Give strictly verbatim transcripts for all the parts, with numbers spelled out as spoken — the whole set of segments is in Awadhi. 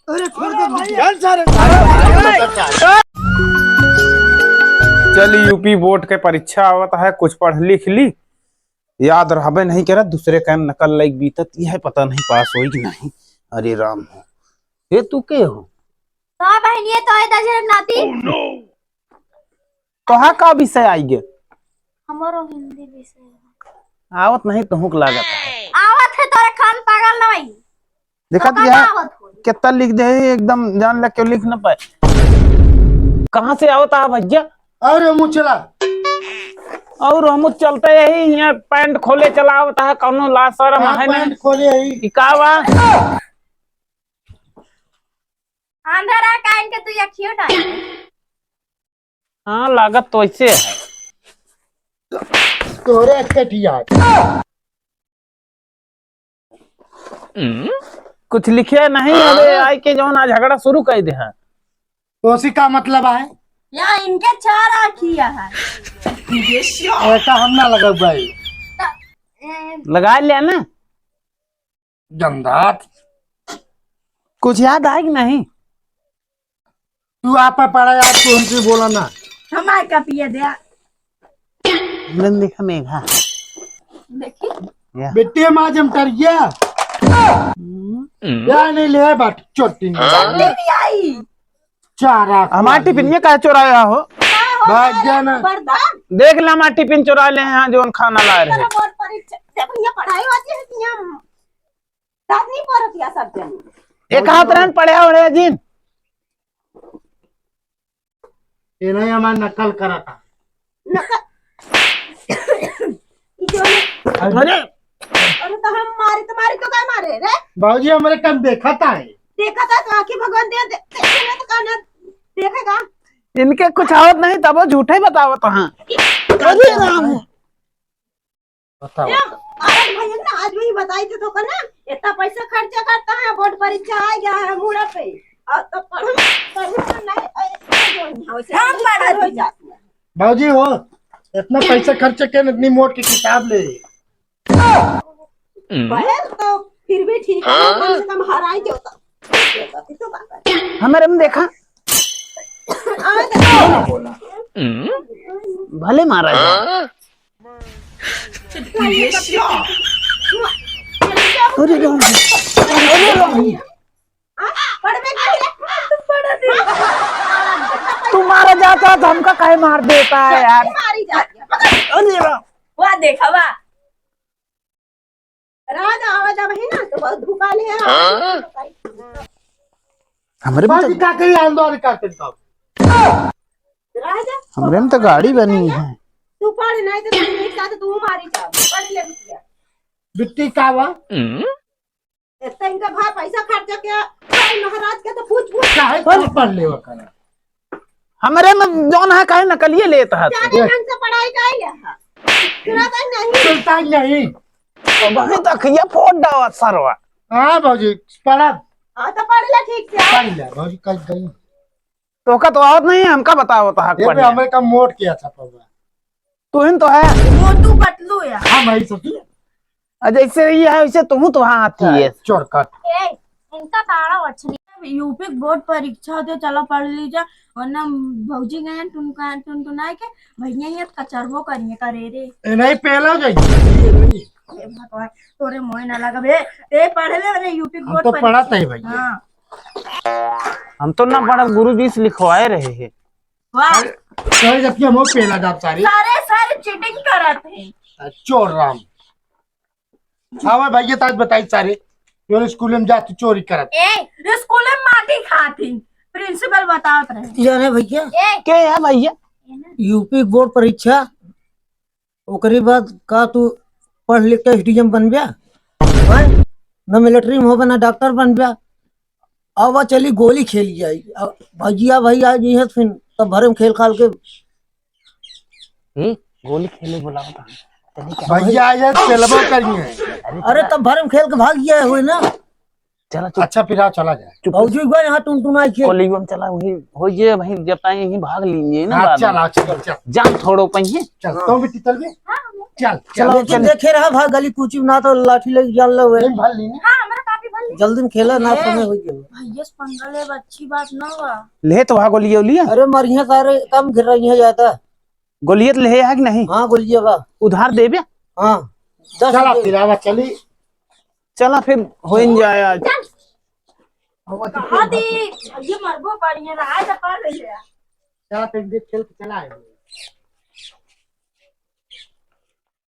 अरे छोड़ दे भाई। चल सारे। चल, यूपी बोर्ड के परीक्षा आवत है, कुछ पढ़ लिख ली, याद रहबे नहीं करत, दूसरे का नकल लाइक बीतत, यह पता नहीं पास होई कि नहीं। अरे राम हो, ये तू के हो? तो बहन, ये तो है दशरथ नाती। तोहा का विषय आई गे? हमारो हिंदी विषय है। आवत नहीं तोहूँ के लागत है। आवत है तोरे कान पागल ना भाई। देखत तो यह कब आवत होई? कितना लिख दे है, एकदम जान ले क्यों लिख ना पाए। कहाँ से आवत है भैया? और मुँह चला। और हम चलते यही यहाँ पैंट खोले चला आवत है, कौनो लाज शरम हाँ, है नहीं। पैंट खोले यही। ई का बा? अंदर आ, कान के तू अखियो डाल। हाँ, लागत तो ऐसे है। तोरे एक कटिया। कुछ लिखे नहीं, अबे आई के जौन आज झगड़ा शुरू कर दे है। तो उसी का मतलब है? या इनके चार आँखिया है। ऐसा हम ना लगब भाई। लगा लिया ना। जमदार। कुछ याद आए कि नहीं? तू आप पढ़ा यार, तू हमसे बोला ना। हमारे का पिए दे। लन देखा मेघा। देखी। या। बेटे माँ जम कर गया। हम्म। या नहीं ले बात चोटी में। चोटी भी आई। चारा हमार खा टिफिन ली। ये का चुराया हो? का हो भाग गया ना। बर्दा? देख ले हमार टिफिन चुरा ले हैं, जौन खाना लाए रहे। तेरा बोर्ड परीक्षा, जब ये पढ़ाई होती है कि हम रात नहीं पढ़त या सब जन। एक हाथ रहन पढ़े हो रे जिन। ये नहीं हमार नकल करा था। नकल। ई जो है। अरे। अरे तो हम मारी तो मारी तो का मारे रे? बाबूजी हमारे कम देखा था है। देखा था तो आखिर भगवान दे दे, देखे ना तो कहना देखेगा। इनके कुछ आवत नहीं तब वो झूठे बतावत हाँ। अरे राम। बताओ। या, अरे भैया ना, आज वही बताई थे तो का ना, इतना पैसा खर्चा करता है, बोर्ड परीक्षा आ गया है मूड़ा पे, और तो पढ़ो, पढ़ो तो नहीं, अरे, हम पढ़ा दी। बाबूजी हो, इतना पैसा खर्च के इतनी मोट की किताब ले। पढ़े तो फिर भी ठीक है, कम से कम हराई के होता। हमारे में देखा। भले मारा जाए। अरे राम। अरे राम। तू मारा जाता तो हमका काहे मार देता है यार? अरे राम। वाह देखा वाह। राजा आवा जा वही ना, तो बहुत धूपा ले आ। हाँ? हमरे में तो का करी आंदोलन करते तब। राजा, हमरे में तो गाड़ी बनी है। तू पढ़ नहीं तो तू एक साथ तू मारी जा, पढ़ ले बिटिया। बिट्टी का बा? इतना इनका भाई पैसा खर्चा किया, भाई महाराज के तो पूछ पूछ। काहे तू पढ़ लेवा करा? हमरे में जौन है, काहे नकलिए लेत है तू? जाने ढंग से पढ़ाई काहे ले हा? सुना तो नहीं। सुनता नहीं। तो बहुत अखिया फोड़ डावा सरवा। हाँ भौजी, पढ़ा। हाँ, तो पढ़ ले ठीक से। पढ़ ले भौजी, कल गई। तोका तो आवत नहीं, हमका बतावत है ये पढ़ ले। हमें का मोट किया था पौधा। तू ही तो है। मोटू पतलू है। हाँ भाई, ससुर। आ, जैसे ये है, वैसे तुहू तो हाथी है। चोरकट। ए, इनका ताड़ा मछली। यूपी के बोर्ड परीक्षा होते, चलो पढ़ लीजिए, वरना भौजी गए टुनका-, टुनटुनाए के, भैया ये कचरबो करिए करे रे। ए, नहीं, पहला जाइए। ए भगवान, तोरे मोए ना लगा बे। ए, पढ़ ले रे, यूपी के हम बोर्ड तो परीक्षा। पढ़त है भैया। हाँ। हम तो ना पढ़ब, गुरुजी से लिखवाए रहे हैं। वाह। अरे, सर, जबकि हम लोग पहला जाब सारे। सारे सर चीटिंग करत हैं। आ, चोर राम। हाँ भाई, भैया, तो आज बताई सारे। जो स्कूल में जा तू चोरी करत। ए, स्कूल में माटी खात ही। प्रिंसिपल बतावत रहे। जाने भैया। ए। के है भैया? यूपी बोर्ड परीक्षा, ओकरे बाद का तू पढ़ लिख के एसडीएम बनब्या? हैं? न मिलिट्री में होबे, न डॉक्टर बनब्या। अब चली गोली खेली जाई। अब भैया, भैया जी हैं फिर तब भरे में खेल खाल के। ए, गोली खेले बुलाओ तो। चली क्या? भैया आ जाए, चलबो करिए। अरे, अरे, चला। तब भरे में खेल के भाग गया हुए ना। चला, चुप। अच्छा, फिर आओ, चला जाए। चुप। भौजी गए यहाँ टुनटुनाई के। कॉलेज में चला, वही हो ये, वही जब ताई यहीं भाग लीजिए ना हाँ, बाद में। चल, आओ, चल, चल। जान थोड़ो पहिए। चल, हाँ। तो भी तितल भी। हाँ, हम लोग चल, चलो, चल। लेकिन देखे रहा भाग गली कूची में ना तो लाठी लगी जान लो। नहीं, भर ली ना। हाँ, हमारा कापी भर ली। जल्दी में खेला ना, ए, समय हो गया। भैया से पंगा लेब अच्छी बात ना बा। ले तो वहाँ गोलिया उलिया। अरे मरिया सारे, कम गिर रही है ज्यादा। गोलिया तो ले है कि नहीं? हाँ, गोलिया बा। उधार देबे? हाँ, दस चला रुपये। फिर आवा चली। चला फिर हो ही जाए आज। कहाँ दी? ये मरबो पड़ी है, रहा जा पड़ रही है। चला फिर देख खेल के चला है।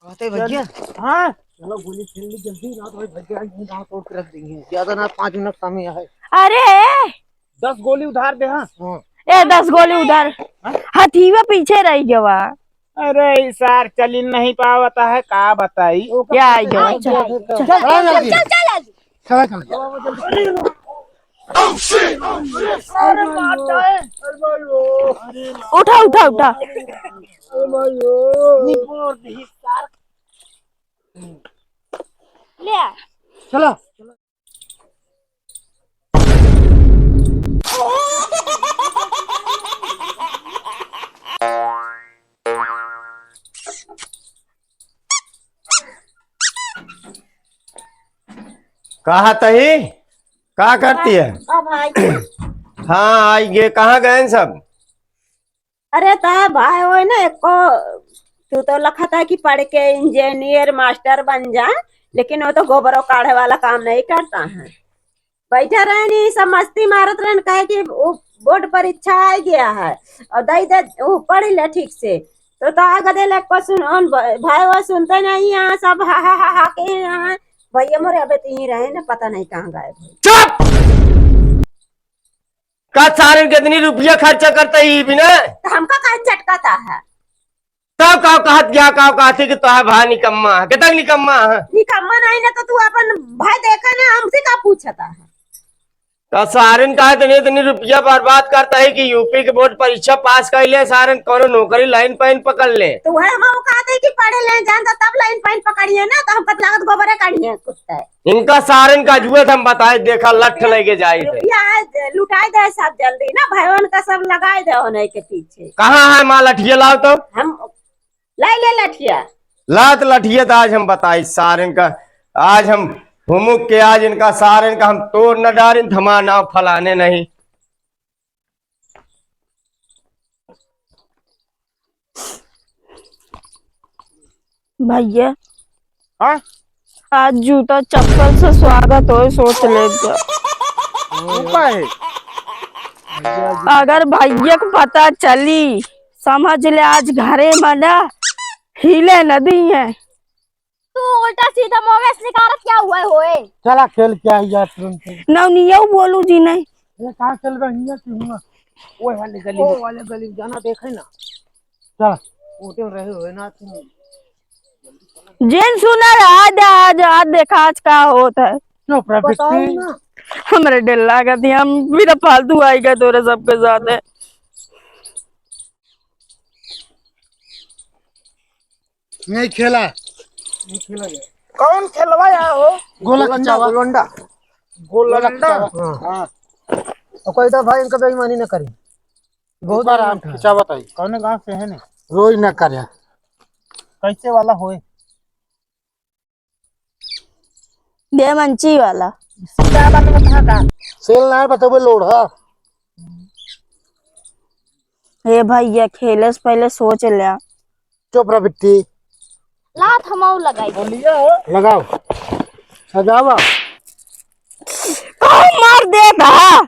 आते भैया। हाँ। चलो गोली खेल ली जल्दी, ना तो भाई भैया यहीं दांत तोड़ के रख देंगे। ज्यादा ना, पाँच मिनट समय है। अरे! दस गोली उधार दे, हाँ। हाँ। ए, दस गोली उधार। हाँ? हथीवा पीछे रह गवा। अरे, ई सार चली नहीं पावता है, का बताई? क्या आई गवा? चल, चल, चल, चल, चल, चल, चल। चला, चला। अरे, मार जाए। उठा, उठा, उठा। ले आ। चला। कहा तही? का करती है? अब आई। हाँ, आई गे। कहाँ गए हैं सब? अरे, त भाई, वो ना एको, तू तो लखत है कि पढ़ के इंजीनियर, मास्टर बन जा, लेकिन वो तो गोबरो काढ़े वाला काम नहीं करता है। बैठा रहनी, सब मस्ती मारत रहन, कहे कि वो बोर्ड परीक्षा आ गया है और दई दे, वो पढ़ ले ठीक से। तो, तो आ गदे ले को सुन, उन ब-, भाई वो सुनते नहीं हैं, सब हा, हा, हा, हा के हैं। भैया मोरे अबे तो यहीं रहे ना, पता नहीं कहाँ गायब है। चुप! का सारन कितनी रुपया खर्चा करता ही बिना? तो हमका काहे चटकाता है? तब का कहत गया, का कहती कि तोहार भाई निकम्मा है, कितना निकम्मा है? निकम्मा नहीं ना तो तू अपन भाई देखा ना, हमसे का पूछता है? तो सारन का इतने, इतने रुपया बर्बाद करता है कि यूपी के बोर्ड परीक्षा पास कर ले, सारन कौनो नौकरी लाइन पाइन पकड़ ले। तो वह हम वो कहते हैं कि पढ़े ले जान तो तब लाइन पाइन पकड़िए ना, तो हमका लागत गोबरे काढ़िए कुत्ते। इनका सारन का जुए हम बताए, देखा लठ लेके जाए थे। रुपया आज लुटाए दे सब जल्दी ना, भवन का सब लगाए दे होने के पीछे। कहाँ है माँ लठिया, लाओ तो। हम लाई ले लठिया। लात लठिया तो आज हम बताई सारन का, आज हम हुमुक के आज इनका सारन का हम तोड़ न डारिन, थमा नाव फलाने नहीं। भैया, हाँ? आज जूता चप्पल से स्वागत होए, सोच ले जा। वो का है? अगर भैया को पता चली, समझ ले आज घरे में ना हिले न दी है। तू उल्टा सीधा मोवेस निकालत क्या हुआ होए? चला खेल क्या है यार तुरंत। नवनियो बोलू जी नहीं। ये कहाँ चल रही है तू हुआ? वो वाले गली, वो वाले गली जाना देखे ना। चला। होटल रहे हुए ना तुम। जिन सुना रहा जा, जा देखा आज का होत है। चुप रह बताओ बिट्टी। ना। हमरे डर लागत है, हम भी तो फालतू आई गए तोरे सबके साथ है। नहीं खेला। नहीं खेला जाए। कौन खेलवा या हो? गोला गोलंडा, खिंचावा। गोलंडा। गोलंडा? हाँ। हाँ। और कोई तो भाई इनका बेईमानी न करी। बहुत ऊपर आराम बेईमान था। खिंचावा ताई। कौन गांव से है ने? रोज न करे। कैसे वाला होए? देमंची वाला। सीधा बात बता का? सेल ना है, बतबे लोढ़ा। ए भैया, खेले से पहले सोच ले। चुप रह बिट्टी। लात हमऊ लगाई। बोलिए हो। लगाओ। सजावा। कौन मार देता?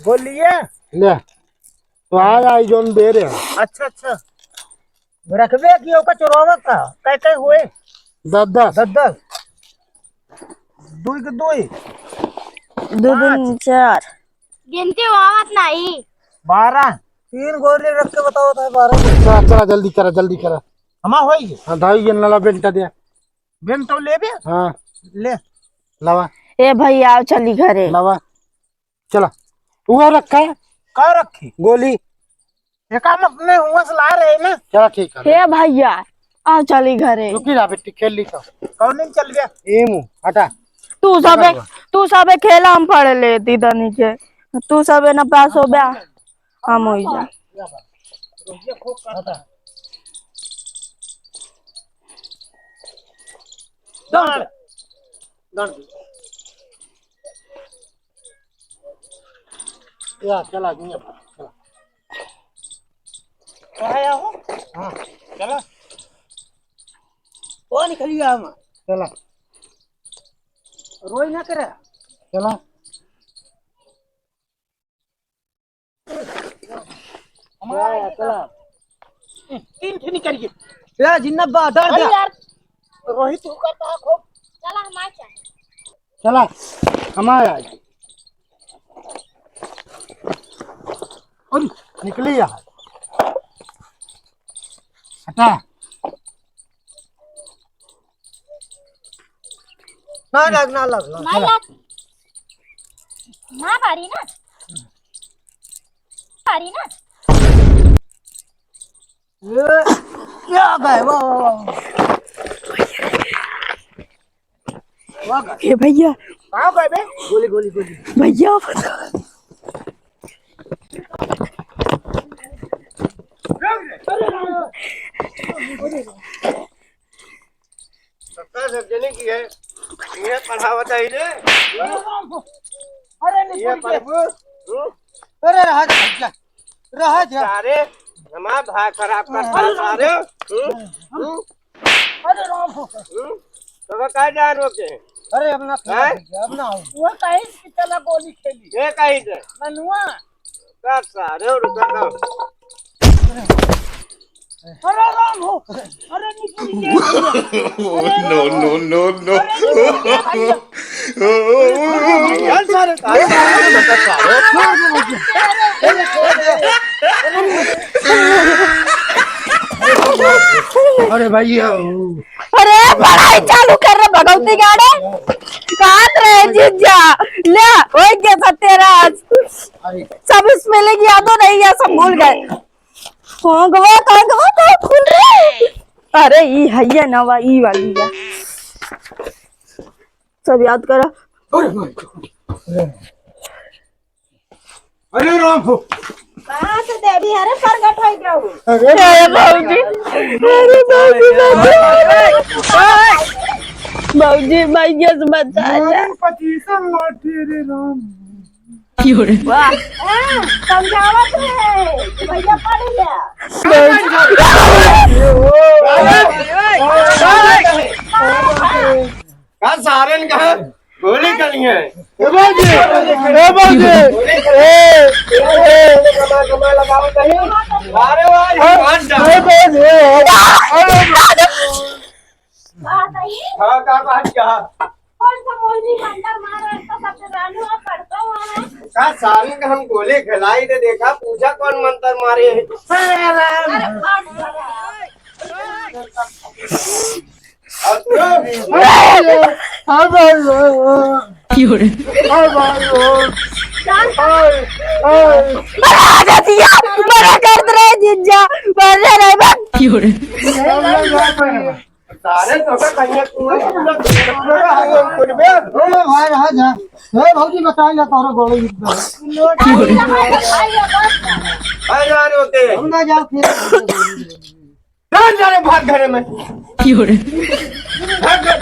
बोलिए। ले। तो आ आई जोन दे रहे हैं। अच्छा, अच्छा। रखबे कि ओका चोरावत का? कै कै हुए? दस दस। दस दस। दुई के दुई। दो दूनी चार। गिनती आवत नहीं। बारह। तीन गोली रख के बताओ तो बारह। चला, चला, जल्दी करा, जल्दी करा। हमा होई गे। हाँ, धाई गे, नला बेंटा दे। बेंटा लेबे? हाँ। ले। लावा। ए भैया, आओ चली घरे। लावा। चला। वो रखा है। का रखी? गोली। एका हम अपने हुआ से ला रहे ना। चला ठीक है। हे भैया, आओ चली घरे। रुकी रहा बेटी, खेल ली तो। कौन दिन चल गया? ए मुँह, हटा। तू सबे, तू सबे खेला हम पढ़े लेती तनी के। तू सबे ना पास हो बे, हम होई जा। हटा। डांड। डांड। या, चला, दुनिया भर, चला। कहाँ आया हो? हाँ। चला। कौन निकल गया हम? चला। रोई ना करे। चला। हमारा चला, चला। तीन ठे निकल गए। ए, जिन्ना बा, डर अरे जा। यार, रोहित तू करता है खूब। चला, हमारे चाहे। चला, हमारे आज। अरे, निकली यार। हटा। ना लग, ना लग, ना। ना लग। ना बारी ना। बारी ना। ये, ये आ गए, वाह, वाह, वाह, वाह। वाह, गए। ए भैया। कहाँ गए बे? गोली, गोली, गोली। भैया। अरे, अरे, अरे। सबका सब जने की है, ये पढ़ावत है रे। अरे, ये निपुण के। पढ़बू, हम्म? अरे, रहा जा, जा। रहा जा। सारे, हमार भाई खराब करता है, सारे। हम्म? हम्म? अरे, राम हो। हम्म? तो का जान रोके? अरे, अब ना खेला हैं? भैया, अब ना हो। वो कहीं से चला गोली खेली। ये कहीं से? ननुआ। का सारे, रुका ना। अरे राम हो, अरे निकल गया। Oh, no, no, no, no। चल सारे, सारे, सारे, छोड़ दे मुझे। अरे भाई, अरे पढ़ाई चालू कर रे भगवती गाड़े। कहाँ रहे जीजा? ले, होई गया सत्यानाश। सब spelling यादो नहीं है, सब भूल गए। हाँ, गवा, कहाँ गवा, कहाँ खुल रहा है? अरे, ई हइया नवा, ई वाली है। सब याद करा। अरे राम हो। कहाँ से देवी हरे प्रगट होई जाऊ? अरे भौजी, अरे भौजी, भौजी। भौजी, भैया से बचा जा। अरे पच्चीस लाठी, अरे राम। क्यों रे? वाह। हाँ, समझावत है। भैया पढ़ लिया। का सारन का गोली चली है। ए बाबूजी, ए बाबूजी। ए, ए। कमा, कमा लगावत नहीं। अरे वाह, ये बात जा। ए बाबूजी। अरे। हाँ, का बात क्या? कौन सा मोहिनी मंत्र मारा है, तो सबसे जानू और पढ़ता हुआ है। का सारे का हम गोली खिलाई थे, देखा, पूछा कौन मंत्र मारे है। अरे, भाग जा। और तू? हाँ भाई, हाँ, हाँ। क्यों रे? हाँ भाई, हाँ। हाँ, हाँ। अरे, आजा दिया, मना कर दे रे जीजा, मर रे रे बस। क्यों रे? हाँ भाई, हाँ। सारे तो का कन्या कुमारी पूरा पूरा आ गए ऊपर में। ए भाई, हाँ जा। ए भौजी, बताई ना तोहरा गोली इतना। आ जा रे होते। हम ना जाओ फिर। चल जा रे, भाग घरे में। क्यों रे? भाग घर।